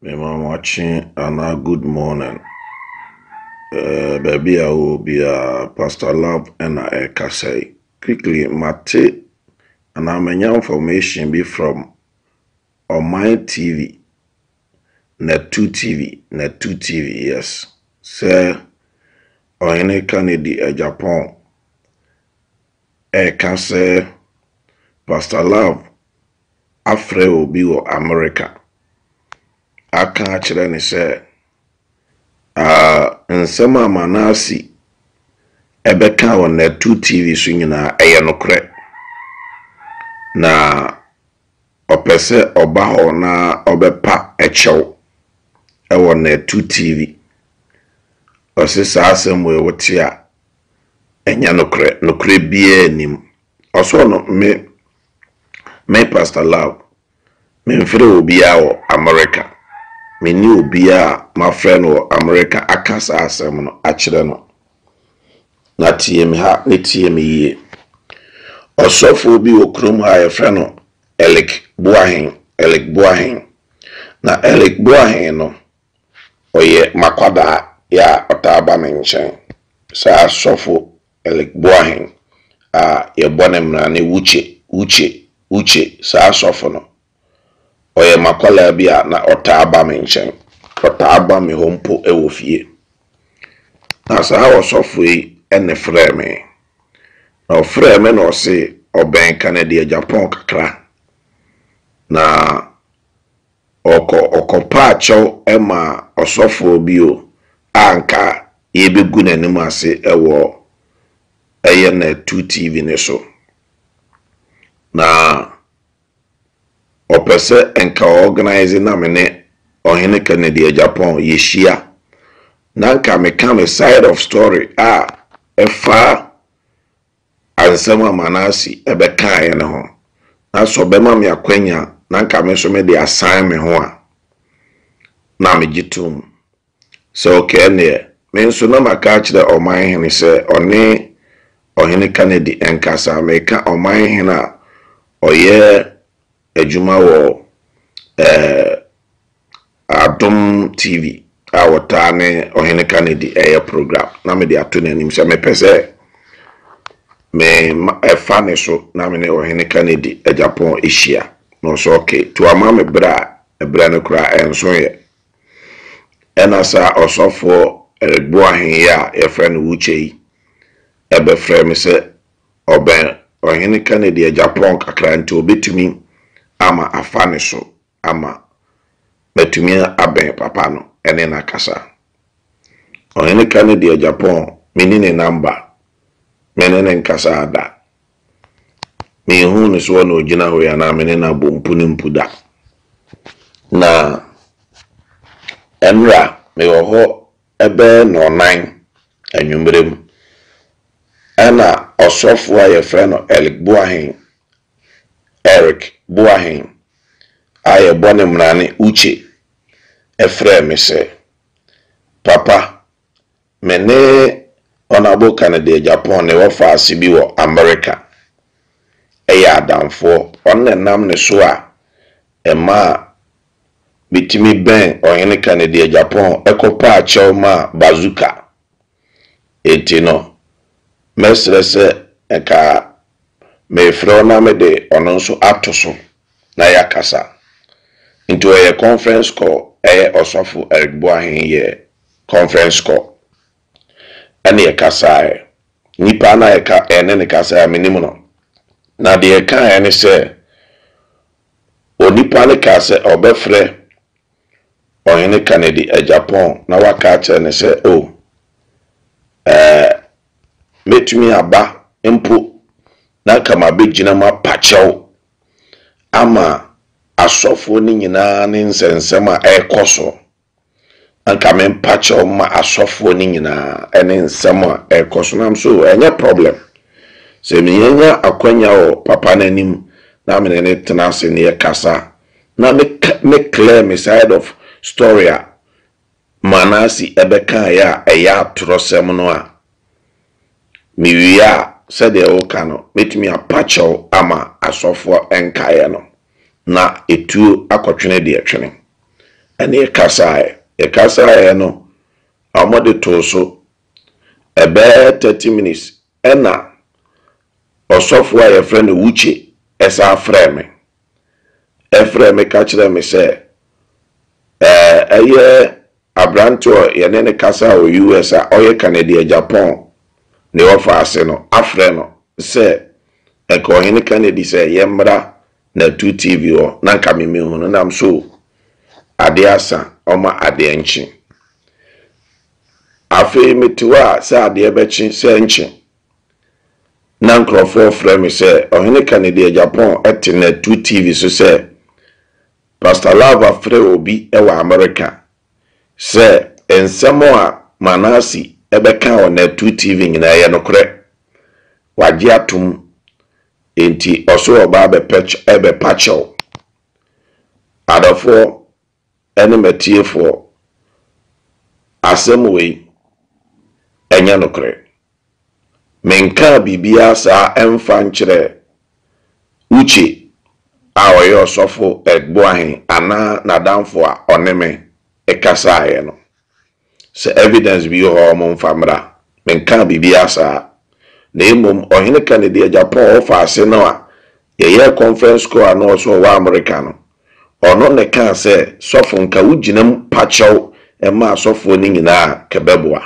Mema mo akye anaa good morning. Eh, baabi a wɔ biara, Pastor Love na ɛrekasa yi. Quickly, mate anaa manya information bi from Ɔman TV, Natu TV, Natu TV, yes, sɛ Ɔhene Kennedy Agyapong ɛreka sɛ Pastor Love afrɛ obi wɔ Amerika aka akyerɛ no sɛ ah, nsɛm a Manase ɛbɛka wɔ Natu TV so nyinaa ɛyɛ nokorɛ. Na ɔpɛ sɛ ɔba hɔ na ɔbɛpa ɛkyɛw ɛwɔ Natu TV. Ɔse saa asɛm wei wote a ɛnyɛ nokorɛ, nokorɛ biara nnim. Ɔsɔɔ no me me Pastor Love, memfrɛ obiara wɔ America. Menni obiara a mafrɛ no wɔ America aka saa asɛm no akyerɛ no. Na tie me ha ne tie me yie. Ɔsɔfoɔ bi wɔ kurom ha a yɛfrɛ no Eric Boahen, Eric Boahen. Na Eric Boahen no, ɔyɛ m'akwadaa yɛ a ɔtaa ba me nkyɛn. Saa sɔfo Eric Boahen a yɛbɔ ne mmara ne Wuche, Wuche, Wuche, saa sɔfo no, ɔyɛ m'akwadaa bi a na ɔtaa ba me nkyɛn. Ɔtaa ba me hɔ mpo wɔ fie. Na saa ɔsɔfo yi na ɛfrɛɛ me. Na ɔfrɛɛ me na ɔse ɔbɛn Kennedy Agyapong kakra. Na ɔkɔ ɔkɔpaa kyɛw maa ɔsɔfoɔ bi o a nka yɛbɛgu n'anim ase wɔ ɛyɛ Natu TV no so. Na ɔpɛ sɛ nka ɔorganise na me ne Ɔhene Kennedy Agyapong yɛhyia na nka meka me side of story a ɛfa ansɛm a Manase bɛkaeɛ no ho, na sɛ ɔbɛma me akwanya na nka me nso mede asan me ho a, na megye tom sɛ okay ɛnneɛ me nso na maka akyerɛ ɔman hene sɛ ɔne Ɔhene Kennedy nkasa. Meka ɔman hene a ɔyɛ adwuma wɔ ɛɛ Adom TV a wɔtaa ne Ɔhene Kennedy ɛyɛ program na mede ato n'anim sɛ mepɛ sɛ me ɛfa ne so na me ne Ɔhene Kennedy Agyapong ahyia. Na ɔsɛ okay, to ama me berɛ a ɛberɛ no koraa ɛnso yɛ. Ɛna saa ɔsɔfoɔ Eric Boahen yi a yɛfrɛ no Wukyɛ yi ɛbɛfrɛ me sɛ ɔbɛn Ɔhene Kennedy Agyapong kakra nti ɔbɛtumi ama afa ne so ama matumi abɛn papa no ne no akasa. Ɔhene Kennedy Agyapong, menni ne number, me ne no nkasaa da. Menhuu no sɛ ɔna ɔgyina hɔ yi anaa me ne no abɔ mpu ne mpu da. Na ɛnora mewɔ hɔ ɛbɛyɛ nnɔnnan anwummerɛ mu, ɛna ɔsɔfoɔ a yɛfrɛ no Eric Boahen, Eric Boahen a yɛbɔ ne mmrane Uche frɛɛ me sɛ, Papa, me ne Honourable Kennedy Agyapong ne wɔfaase bi wɔ Amerika yɛ adamfoɔ. Ɔno na ɛnam ne so a ɛmaa metumi bɛn Ɔhene Kennedy Agyapong kɔpaa kyɛw maa Bazooka. Enti no, mɛsrɛ sɛ nka merefrɛ wo na mede ɔno nso ato so na yɛakasa. Nti ɔyɛ conference call, ɛyɛ Ɔsɔfo Eric Boahen yɛɛ conference call ɛne yɛkasaeɛ. Nipa no a yɛka yɛne no kasaeɛ menim no. Na deɛ yɛkaeɛ ne sɛ, onipa no kaa sɛ ɔbɛfrɛ Ɔhene Kennedy Agyapong na waka akyerɛ no sɛ, oh, ɛɛ, mɛtumi aba mpo na anka mabɛgyina mu apa kyɛw ama asɔfoɔ no nyinaa ne nsɛnsɛm a ɛrekɔ so. Anka mempa kyɛw ma asɔfoɔ no nyinaa ne nsɛm a ɛrekɔ so. Nam so ɛnyɛ problem. Sɛ menya akwanya wɔ papa no anim na mene no tena ase ne yɛkasa na me me clear me side of story a Manase bɛkaeɛ a ɛyɛ atorɔsɛm no a, mewie a, sɛdeɛ woka no, mɛtumi apa kyɛw ama asɔfoɔ nkaeɛ no, na ɛtuo akɔtwene deɛ ɛtwene. ɛne yɛkasaeɛ. Yɛkasaeɛ no, wɔde too so ɛbɛyɛ 30 minutes ɛna ɔsɔfo a yɛfrɛ no Wuche ɛsan frɛɛ me. Ɛfrɛɛ me ka kyerɛɛ me sɛ ɛɛ ɛyɛ aberante a yɛne no kasa wɔ US a ɔyɛ Kennedy Agyapong ne ɔfa ase no afrɛ no sɛ nka ɔhene Kennedy sɛ yɛmmra Natu TV hɔ na nka me mehu no nam so adeɛ asa ɔma adeɛ nkye. Afei mete hɔ a sɛ adeɛ bɛkye sɛ nkye na nkurɔfoɔ frɛ me sɛ ɔhene Kennedy Agyapong te Natu TV so sɛ Pastor Love afrɛ obi wɔ America sɛ nsɛm a Manasi bɛka wɔ Natu TV nyinaa ɛyɛ nokorɛ. Wagye atom enti ɔso ɔba abɛpa kyɛw. Adɔfoɔ ne m'atiefoɔ, asɛm wei ɛnyɛ nokorɛ. Menkaa biribiara saa mfa nkyerɛɛ Uche a ɔyɛ ɔsɔfo Egboahen anaa n'adamfo a ɔne me kasaeɛ no. Sɛ evidence bi wɔ hɔ a wɔmfa mmra. Menkaa biribiara saa. Na mmom Ɔhene Kennedy Agyapong ɔfa ase no a yɛyɛɛ conference call a na ɔso ɔwɔ America no, ɔno na ɛkaa sɛ, Sɔfo nka wogyina mu pa kyɛw ma asɔfoɔ no nyinaa a, kɛbɛboa.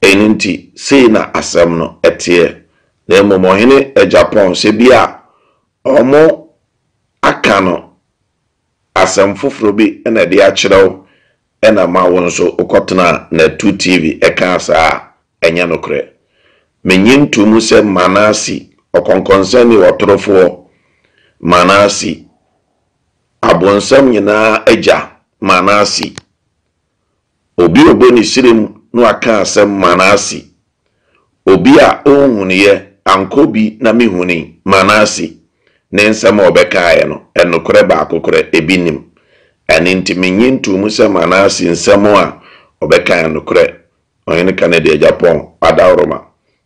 Ɛno nti, sei na asɛm no teɛ. Na mmom ɔhene Agyapong, sɛ bi a wɔaka no asɛm foforɔ bi na ɛde akyerɛ wo na ma wo nso wokɔtenaa Natu TV kaa saa a, ɛnyɛ nokorɛ. Mennye nto mu sɛ Manasi, ɔkɔnkɔnsani ɔtorofoɔ, Manasi, abonsam nyinaa agya, Manasi, Obi a ɔbɔ ne srem na waka asɛm Manase. Obi a ɔnhunuiɛ, ankɔ bi na mehunui, Manase. Ne nsɛm a ɔbɛkaeɛ no, ɛnokorɛ baako korɛ, ebi nnim. Ɛno nti mennye ntoo mu sɛ Manase nsɛm a ɔbɛkaeɛ nokorɛ. Ɔhene Kennedy Agyapong, Adaworoma,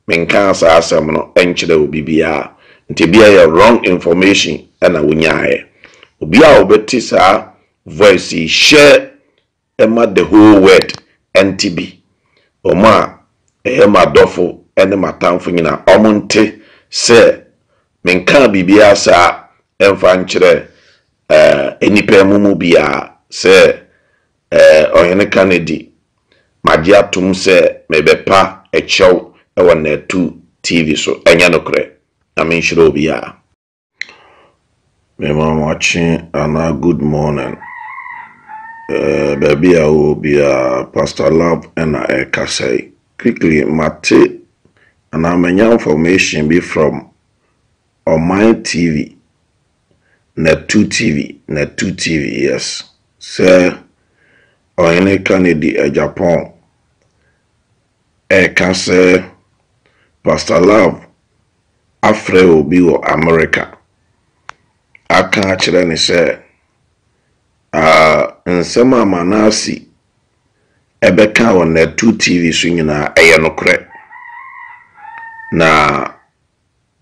menkaa saa asɛm no nkyerɛɛ obi biara. Nti ebia ɛyɛ wrong information na wonyaeɛ. Obi a ɔbɛte saa voice yi, share ma the whole world nte bi. Wɔn a ɛyɛ m'adɔfo ne m'atamfo nyinaa, wɔnte sɛ menkaa biribiara saa mfa nkyerɛɛ eh, nnipa mu mu biara sɛ eh, Ɔhene Kennedy, magye atom sɛ mebɛpa kyɛw wɔ Natu TV so. Ɛnyɛ nokorɛ. Nyame nhyira obiara. Mema mo akye anaa good morning. Eh, baabi a wowɔ biara, Pastor Love na ɛrekasa yi. Quickly, mate anaa manya information bi from Ɔman TV, Natu TV, Natu TV, yes, sɛ Ɔhene Kennedy Agyapong ɛreka sɛ Pastor Love afrɛ obi wɔ Amerika aka akyerɛ no sɛ nsɛm a Manasi bɛka wɔ Natu TV so nyinaa ɛyɛ nokorɛ. Na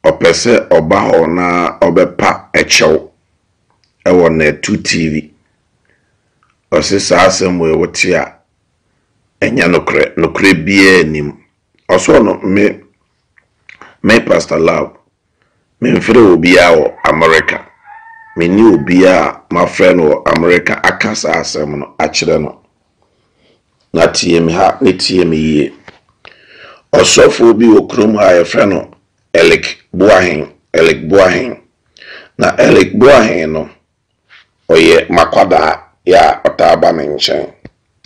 ɔpɛ sɛ ɔba hɔ na ɔbɛpa kyɛw wɔ Natu TV. Ɔse saa asɛm wei wote a ɛnyɛ nokorɛ, nokorɛ biara nnim. Ɔse ɔno me Me Pastor Love, memfrɛ obiara wɔ Amerika. Menni obiara a mafrɛ no wɔ Amerika aka saa asɛm no akyerɛ no. Na tie me ha ne tie me yie. Ɔsɔfoɔ bi wɔ kurom ha a yɛfrɛ no Eric Boahen, Eric Boahen. Na Eric Boahen no, ɔyɛ m'akwadaa yɛ a ɔtaa ba me nkyɛn.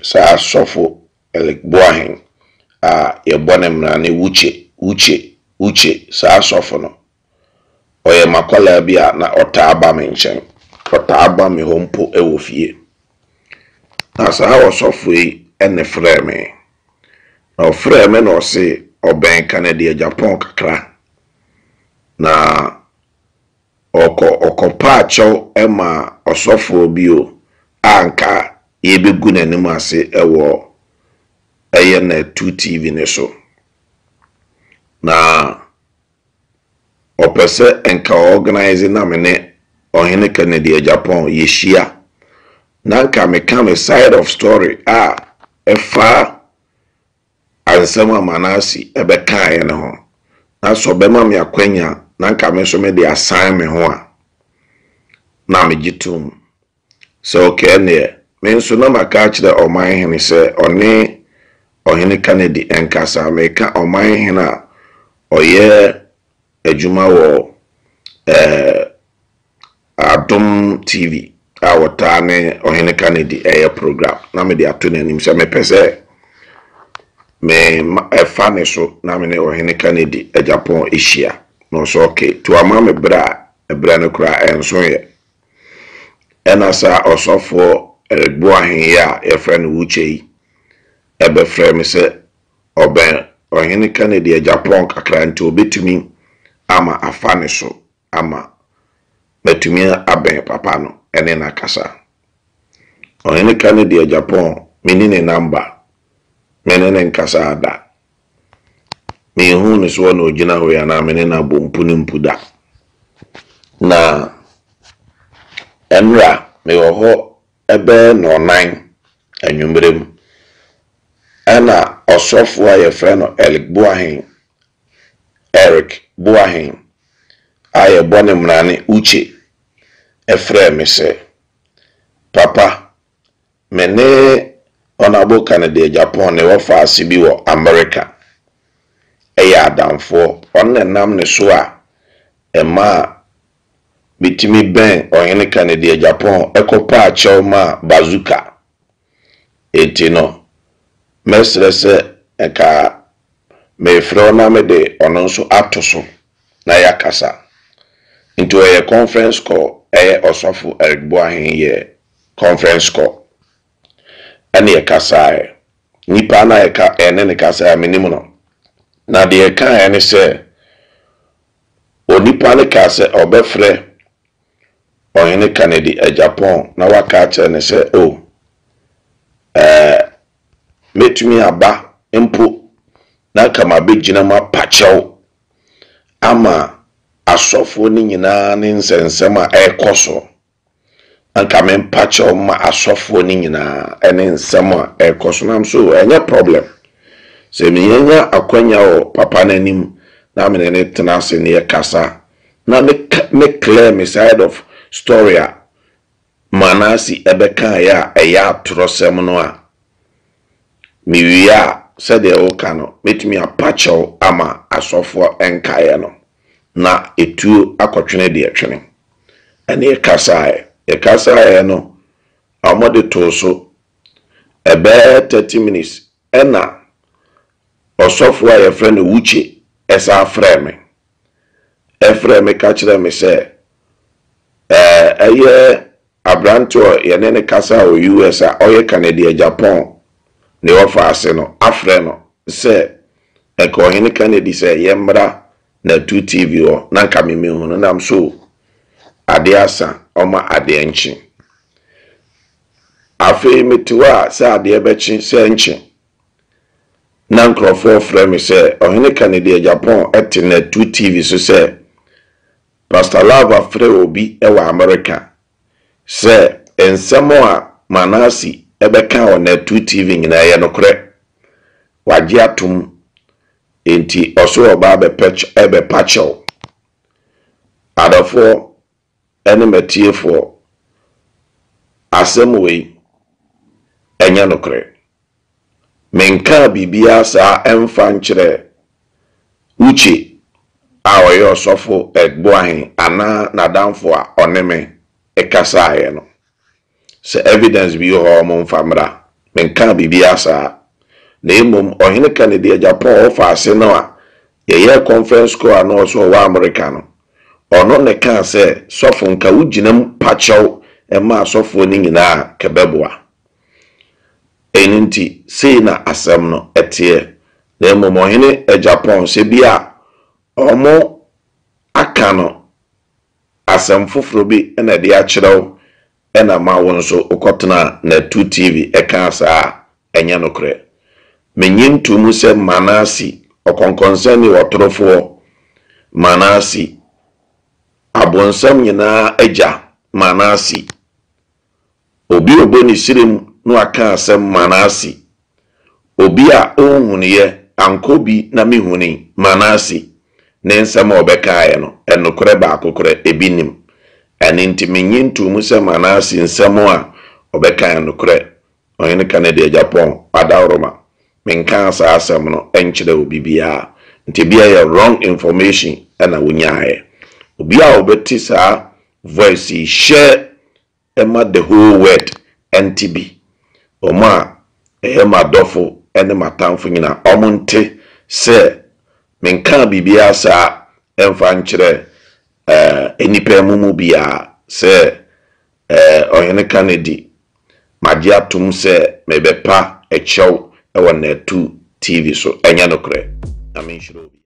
Saa sɔfo Eric Boahen a yɛbɔ ne mmara ne Wuche, Wuche, Wuche, saa sɔfo no, ɔyɛ m'akwadaa bi a na ɔtaa ba me nkyɛn. Ɔtaa ba me hɔ mpo wɔ fie. Na saa ɔsɔfo yi na ɛfrɛɛ me. Na ɔfrɛɛ me na ɔse ɔbɛn Kennedy Agyapong kakra. Na Ɔkɔ ɔkɔpaa kyɛw maa ɔsɔfoɔ bi o a nka yɛbɛgu n'anim ase wɔ ɛyɛ Natu TV no so. Na ɔpɛ sɛ nka ɔorganise na me ne Ɔhene Kennedy Agyapong yɛhyia. na nka meka me side of story a ɛfa nsɛm a Manase bɛkaeɛ no ho, na sɛ ɔbɛma me akwanya na nka me nso mede asan me ho a, na megye tom sɛ okay ɛnneɛ me nso na maka akyerɛ ɔman hene sɛ ɔne Ɔhene Kennedy nkasa. Meka ɔman hene a ɔyɛ adwuma wɔ ɛɛ Adom TV a wɔtaa ne Ɔhene Kennedy ɛyɛ program na mede ato n'anim sɛ mepɛ sɛ me ɛfa ne so na me ne Ɔhene Kennedy Agyapong ahyia. Na ɔsɛ okay, to ama me berɛ a ɛberɛ no koraa ɛnso yɛ. Ɛna saa ɔsɔfoɔ Eric Boahen yi a yɛfrɛ no Wukyɛ yi ɛbɛfrɛ me sɛ ɔbɛn Ɔhene Kennedy Agyapong kakra nti ɔbɛtumi ama afa ne so ama matumi abɛn papa no ne no akasa. Ɔhene Kennedy Agyapong, menni ne number, me ne no nkasaa da. Menhuu no sɛ ɔna ɔgyina hɔ yi anaa me ne no abɔ mpu ne mpu da. Na ɛnora mewɔ hɔ ɛbɛyɛ nnɔnnan anwummerɛ mu, ɛna ɔsɔfoɔ a yɛfrɛ no Eric Boahen Eric Boahen a yɛbɔ no mmrane Uche frɛɛ me sɛ, Papa, me ne Honourable Kennedy Agyapong ne wɔfaase bi wɔ Amerika yɛ adamfoɔ. Ɔno na ɛnam ne so a ɛmaa metumi bɛn Ɔhene Kennedy Agyapong kɔpaa kyɛw maa Bazooka. Enti no, mɛsrɛ sɛ nka Merefrɛ wo na mede ɔno nso ato so na yɛakasa. Nti ɔyɛ conference call, ɛyɛ Ɔsɔfo Eric Boahen yɛɛ conference call ɛne yɛkasaeɛ. Nipa no a yɛka yɛne no kasaeɛ menim no. Na deɛ yɛkaeɛ ne sɛ, onipa no kaa sɛ ɔbɛfrɛ Ɔhene Kennedy Agyapong na waka akyerɛ no sɛ, oh, ɛɛ, Mɛtumi aba mpo na anka mabɛgyina mu apa kyɛw ama asɔfoɔ no nyinaa ne nsɛnsɛm a ɛrekɔ so. Anka mempa kyɛw ma asɔfoɔ no nyinaa ne nsɛm a ɛrekɔ so. Nam so ɛnyɛ problem. Sɛ menya akwanya wɔ papa no anim na mene no tena ase ne yɛkasa na me me clear me side of story a, Manase bɛkaeɛ a ɛyɛ atorɔsɛm no a, mewie a, sɛdeɛ woka no, mɛtumi apa kyɛw ama asɔfoɔ nkaeɛ no, na ɛtuo akɔtwene deɛ ɛtwene. Ɛne yɛkasaeɛ. Yɛkasaeɛ no, wɔde too so. Ɛbɛyɛ 30 minutes ɛna ɔsɔfoɔ a yɛfrɛ no Wuche san frɛɛ me. Ɛfrɛɛ me ka kyerɛɛ me sɛ, Ɛɛ, ɛyɛ aberante a yɛne no kasa wɔ US a ɔyɛ Kennedy Agyapong ne ɔfa ase no afrɛ no sɛ nka Ɔhene Kennedy sɛ yɛmmra Natu TV hɔ na nka me mehu no nam so adeɛ asa ɔma adeɛ nkye. Afei mete hɔ a sɛ adeɛ bɛkye sɛ nkye na nkurɔfoɔ frɛ me sɛ Ɔhene Kennedy Agyapong te Natu TV so sɛ Pastor Love afrɛ obi wɔ Amerika sɛ nsɛm a Manasi bɛka wɔ Natu TV nyinaa ɛyɛ nokorɛ. Wagye atom enti ɔso ɔba abɛpa kyɛw. Adɔfoɔ ne m'atiefoɔ, asɛm wei ɛnyɛ nokorɛ. Menkaa biribiara saa mfa nkyerɛɛ Uche a ɔyɛ ɔsɔfo Ed Boahen anaa n'adamfo a ɔne me kasaeɛ no. Sɛ evidence bi wɔ hɔ a wɔmfa mmra. Menkaa biribiara saa. Na mmom Ɔhene Kennedy Agyapong a ɔfa ase no a yɛyɛɛ conference call a na ɔso ɔwɔ America no, ɔno na ɛkaa sɛ, Sɔfo nka wogyina mu pa kyɛw ma asɔfoɔ no nyinaa a, kɛbɛboa. Ɛno nti, sei na asɛm no teɛ. Na mmom ɔhene Agyapong, sɛ bi a wɔaka no asɛm foforɔ bi na ɛde akyerɛ wo na ma wo nso wokɔtenaa Natu TV kaa saa a, ɛnyɛ nokorɛ. Mennye nto mu sɛ Manase, ɔkɔnkɔnsani ɔtorofoɔ, Manase, abonsam nyinaa agya, Manase. Obi a ɔbɔ ne srem na waka asɛm Manase. Obi a ɔnhunuiɛ, ankɔ bi na mehunui, Manase. Ne nsɛm a ɔbɛkaeɛ no, ɛnokorɛ baako korɛ, ebi nnim. Ɛno nti mennye ntoo mu sɛ Manase nsɛm a ɔbɛkaeɛ nokorɛ. Ɔhene Kennedy Agyapong, Adaworoma, menkaa saa asɛm no nkyerɛɛ obi biara. Nti ebia ɛyɛ wrong information na wonyaeɛ. Obi a ɔbɛte saa voice yi, share ma the whole world nte bi. Wɔn a ɛyɛ m'adɔfo ne m'atamfo nyinaa, wɔnte sɛ menkaa biribiara saa mfa nkyerɛɛ nnipa mu mu biara sɛ Ɔhene Kennedy, magye atom sɛ merebɛpa kyɛw wɔ Natu TV so. Ɛnyɛ nokorɛ. Nyame nhyira obi.